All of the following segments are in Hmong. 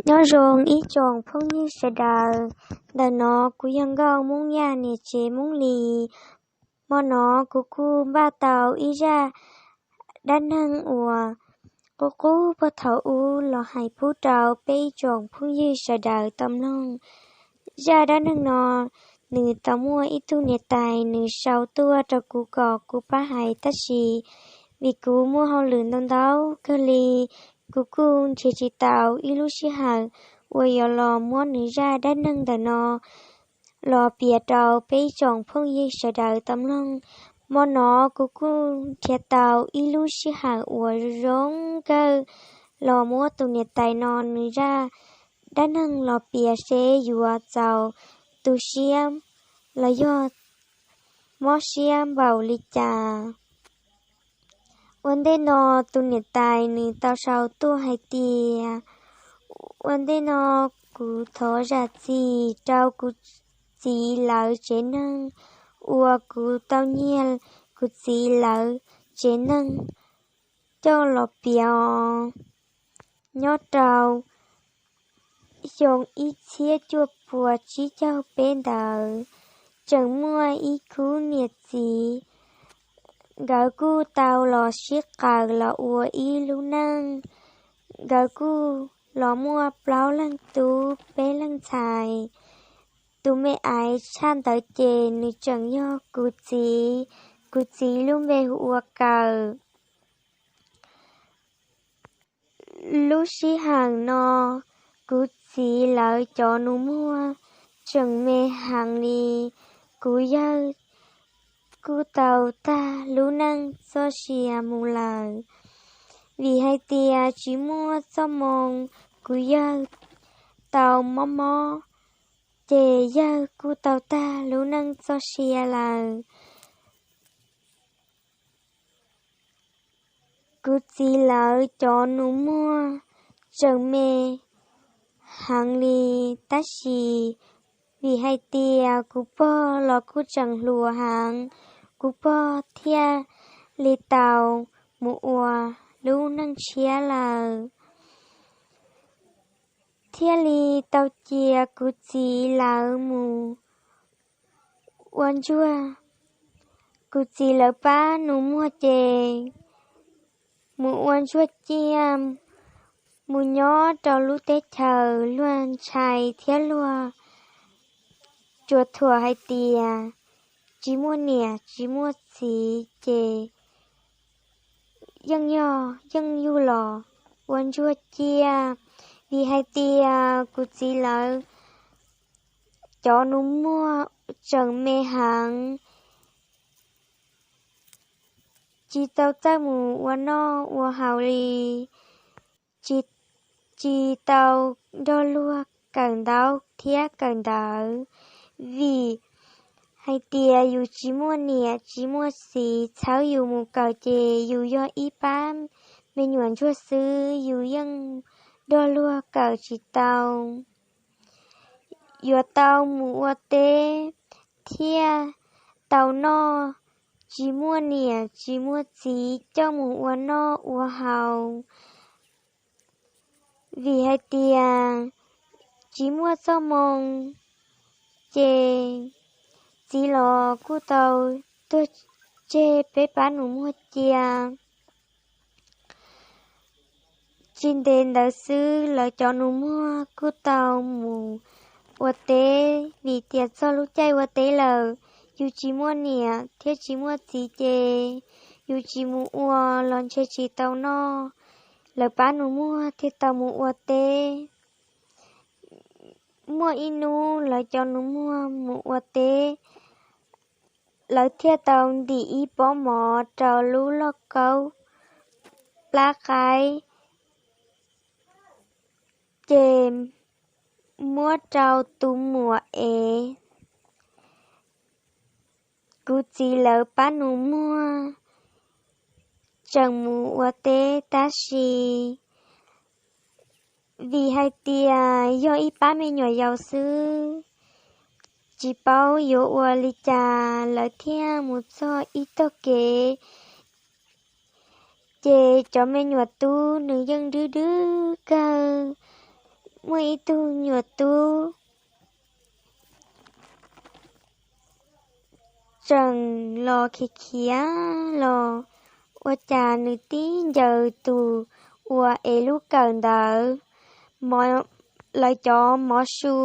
Nyob zoo ib tsoom phooj ywg sawv daws, ntawm no kuv yog Nkauj Hmoob Yaj niam tsev Hmoob Lis. Hmo no kuv kuj npaj tau ib zaj dab neeg uas qub qub puag thaum ub los hais pub rau peb ib tsoom phooj ywg sawv daws tau mloog. Zaj dab neeg no nws tau muaj ib tug niam tais nws sau tuaj rau kuv kom kuv pab hais tab sis vim kuv muaj hauj lwm ntau ntau kawg li, kuv kuj nrhiav tsis tau ib lub sij hawm uas yuav los muab nws zaj dab neeg ntawm no los piav rau peb ib tsoom phooj ywg sawv daws tau mloog. Hmo no kuv kuj nrhiav tau ib lub sij hawm uas zoo zoo nkauj los muab tus niam tais no nws zaj dab neeg los piav seb yuav txaus tu siab los yog mob siab npaum li cas. Ua ntej no tus niam tais nws tau sau tuaj hais tias, ua ntej no kuv thov zam txim rau kuv txiv lawv tsev neeg uas kuv tau nyiag kuv txiv lawv tsev neeg coj los piav os. Nyob rau xyoo ib txhiab cuaj puas tsib caug peb ntawd, tseem muaj ib khub niam txiv, nkawd kuj tau los sib qaws los ua ib lub neej. Nkawd kuj los muaj plaub leeg tub peb leeg ntxhais. Tus me aiv tshaj ntawd ces nws tseem yog kuv txiv, kuv txiv lub npe hu ua Kawm. Lub sij hawm no kuv txiv lawv cov nus muag tseem me heev li. Kuv yawg kuj tau tag lub neej txoj sia mus lawm. Vim hais tias tsis muaj txoj moo, kuv yawg tau mob mob, ces yawg kuj tau tag lub neej txoj sia lawm. Kuv txiv lawv cov nus muag tseem me heev li, tab sis vim hais tias kuv pog los kuj tseem hluas heev, kuv pog thiaj li tau mus ua lub neej tshiab lawm. Thiaj li tau cia kuv txiv lawv mus ua ntsuag. Kuv txiv lawv pab nus muag ces mus ua ntsuag ciaj, mus nyob rau lub teb chaws luag ntshai thiab luag tsuas thuam hais tias tsis muaj niam tsis muaj txiv ces yeej yog yeej yug los ua ntsuag ciaj. Vim hais tias kuv txiv lawv cov nus muag tseem me heev, tsis tau txawj mus ua noj ua haus li, tsis tau nrog luag kawm ntaub thiab kawm ntawv. Vim hais tias yus tsis muaj niam tsis muaj txiv txhawb yus mus kawm ces yus yog ib pab me nyuam ntsuag xwb, yus yeej nrog luag kawm tsis tau. Yuav tau mus ua teb thiaj tau noj, tsis muaj niam tsis muaj txiv coj mus ua noj ua haus. Vim hais tias tsis muaj txoj moo, ces txiv los kuj tau tuag tseg peb pab nus muag cia. Tsis ntev ntawd xwb lawv cov nus muag kuj tau mus ua teb, vim tias txog lub caij ua teb lawm, yus tsis muaj niam thiab tsis muaj txiv ces yus tsis mus ua los ntshe tsis tau noj. Lawv pab nus muag thiaj tau mus ua teb. Muaj ib hnub lawv cov nus muag mus ua teb, lawv thiaj tau ntim ib pob mov rau lub lauj kaub plab qaib, ces muab rau tus muam ev. Kuv txiv lawv pab nus muag tseem mus ua teb tab sis vim hais tias yog ib pab me nyuam yaus xwb, tsis paub yuav ua li cas lawv thiaj mus txog ib tog kev. Ces cov me nyuam tub nws yeej dwb dwb kawg, muaj ib tug nyuam tub tseem los khiav khiav los, ua cas nws tib ncaws tus uas ev lub kawm ntawd, lawv cov mov su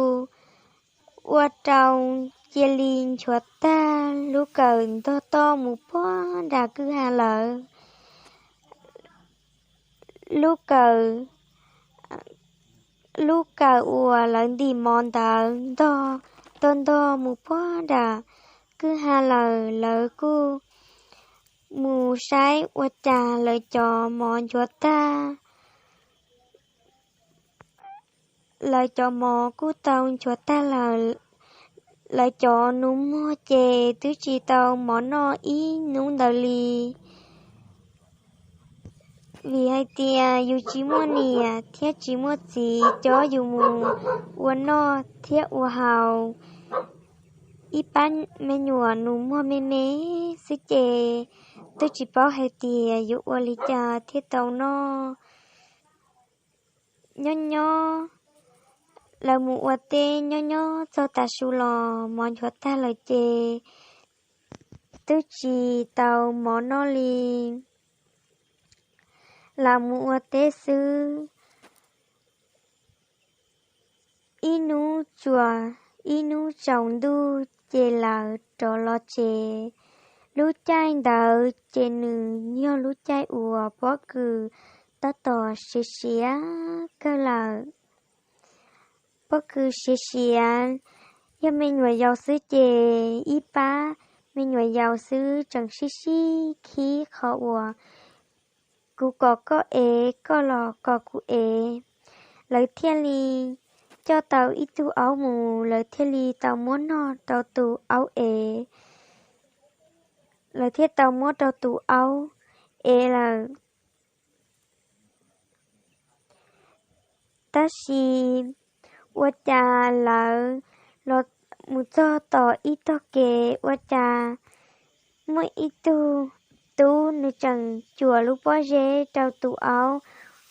ua rau cia li nchuav tag, lub kawm ntog toj mus puag nram kwj ha lawm. Lub kawm, lub kawm uas lawv ntim mov ntawd ntog, tau ntog mus puag nram kwj ha lawm. Lawv kuj mus saib ua cas lawv cov mov nchuav tag. Lawv cov mov kuj tau nchuav tag lawm. Lawv cov nus muag ces twb tsis tau mov noj ib hnub ntawd li. Vim hais tias yus tsis muaj niam thiab tsis muaj txiv coj yus mus ua noj thiab ua haus. Ib pab me nyuam nus muag me me xwb ces twb tsis paub hais tias yuav ua li cas thiaj tau noj. Nyob nyob, lawv mus ua teb nyob nyob txog tav su los mov nchuav tag lawm ces twb tsis tau mov noj li. Lawv mus ua teb xwb, ib hnub tsuas ib hnub tsaus ntuj ces lawv rov los tsev. Lub caij ntawd ces nws yog lub caij uas pob kws tab tom siav siav kawg lawm. Pob kws siav siav, yog me nyuam yaus xwb ces ib pab me nyuam yaus xwb tseem sib sib khib qhov uas kuv kom koj ev, koj los kom kuv ev. Lawv thiaj li coj tau ib tug aub mus, lawv thiaj li tau muab noj rau tus aub ev. Lawv thiaj tau muab rau tus aub ev lawm. Tab sis ua cas lawv los mus txog tom ib tog kev, ua cas muaj ib tug tub nws tseem cuam lub pob zeb rau tus aub.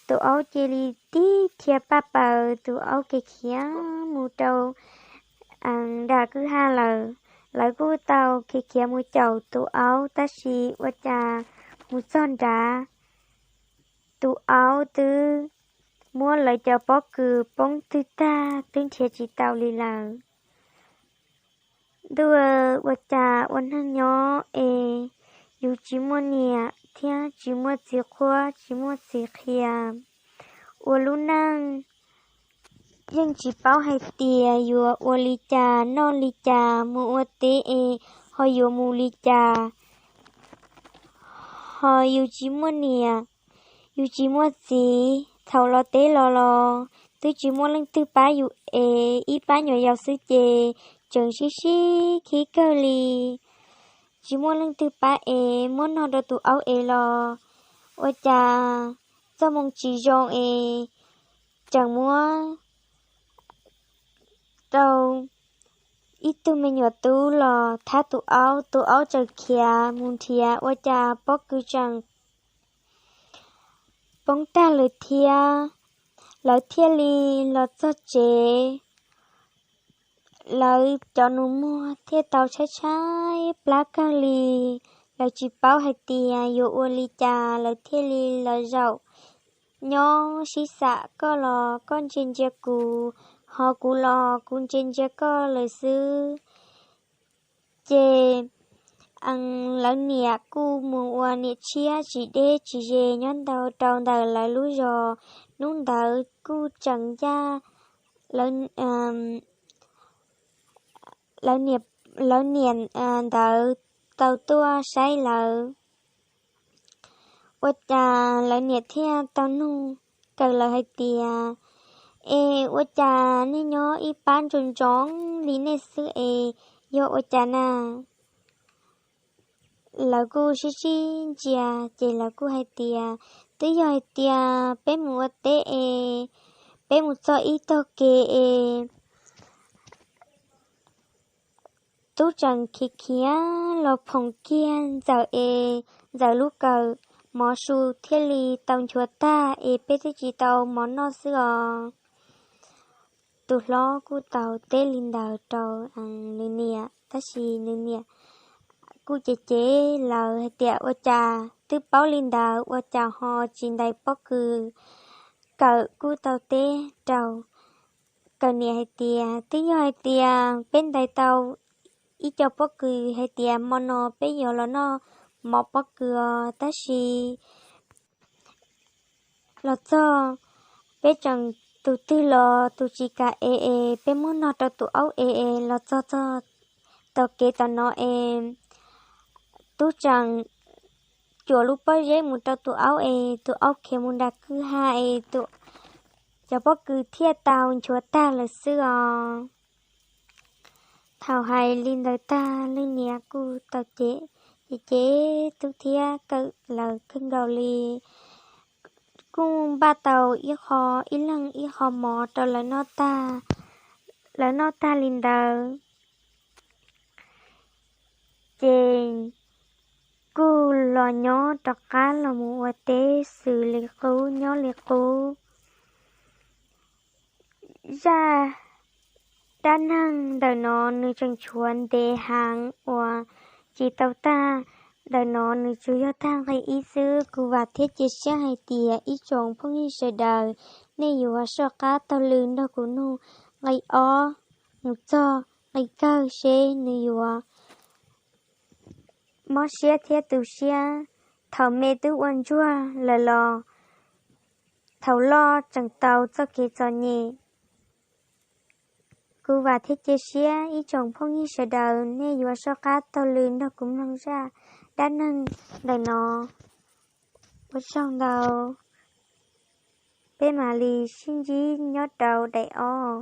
Tus aub cia li tib thiaj paj paws, tus aub khiav khiav mus rau nram kwj ha lawm. Lawv kuj tau khiav khiav mus caum tus aub, tab sis ua cas mus txog nrad, tus aub twb muab lawv cov pob kws poob twg tag, twb nrhiav tsis tau li lawm. Ntuj, ua cas ua neeg nyob es yus tsis muaj niam thiab tsis muaj txiv qhuab, tsis muaj txiv qhia, ua lub neej yeej tsis paub hais tias yuav ua li cas, noj li cas, mus ua teb es ho yuav mus li cas. Ho yus tsis muaj niam, yus tsis muaj txiv, thaum los teb los los twb tsis muaj leej twg pab yus ev, ib pab nyuam yaus xwb ces tseem sib sib khib kawg li. Tsis muaj leej twg pab ev, muab noj rau tus aub ev los ua cas txoj moo tsis zoo es tseem muab rau ib tug me nyuam tub los thab tus aub, tus aub tseem khiav mus nrhiav, ua cas pob kws tseem poob tag lawm thiab. Lawv thiaj li los txog tsev. Lawv cov nus muag thiaj tau tshaib tshaib plab kawg li. Lawv tsis paub hais tias yuav ua li cas, lawv thiaj li los zaum nyob sib xam, koj los koj ntsia ntsia kuv, ho kuv los kuv ntsia ntsia koj lawm xwb. Ces lawv niam kuj mus ua niam tshiab tsis deb tsis ze nyob ntau rau ntawm lawv lub zos. Hnub ntawd kuj tseem ncaj, lawv, lawv niam ntawd tau tuaj saib lawv. Ua cas lawv niam thiaj tau nug raws lawv hais tias, es ua cas nej nyob ib pab ntsoov ntsoov li nej xwb es yog ua cas na? Lawv kuj sib sib ntsia, ces lawv kuj hais tias, twb yog hais tias peb mus ua teb es peb mus txog ib tog kev es tub tseem khiav khiav los phoom kiag ntxawm es ntxawm lub kawm mov su thiaj li tau nchuav tag es peb twb tsis tau mov noj xwb os. tus hlob kuj tau teb li ntawd rau nws niam, tab sis nws niam kuj cem cem lawv hais tias ua cas twb paub li ntawd ua cas ho tsis ntais pob kws. Kawm kuj tau teb rau Kawm niam hais tias twb yog hais tias peb ntais tau ib co pob kws hais tias hmo no peb yuav los noj mov pob kws os, tab sis los txog peb tseem tus twg los tus tsis kam es es peb muab nog rau tus aub es es los txog txog tom kev tom no es tub tseem cuam lub pob zeb mus rau tus aub es tus aub khiav mus nram kwj ha es tus, cov pob kws thiaj tau nchuav tag lawm xwb os. Thaum hais li ntawd tag leej niam kuj tau cem, cem cem tub thiab kawm lawv kawg nkaus li. Kuj npaj tau ib qho, ib leeg ib qho mov rau lawv noj tag. Lawv noj tag li ntawd ces kuj los nyob rov qab los mus ua teb xws li qub nyob li qub. Zaj dab neeg ntawm no nws tseem tshuav ntev heev uas tsis tau tag. Ntawm no nws tsuas yog tag nqe ib xwb. Kuv vam thiab cia siab hais tias ib tsoom phooj ywg sawv daws nej yuav soj qab taug lw nrog kuv nug nqe ob mus txog nqe kawg seb nws yuav mob siab thiab tu siab. Thaum me twb ua ntsuag lawm los thaum loj tseem tau txoj kev txom nyem. Kuv vam thiab cia siab ib tsoom phooj ywg sawv daws nej yuav soj qab taug lw nrog kuv mloog zaj dab neeg ntawm no. Ua tsaug ntau, peb mam li sib ntsib nyob rau daim ob.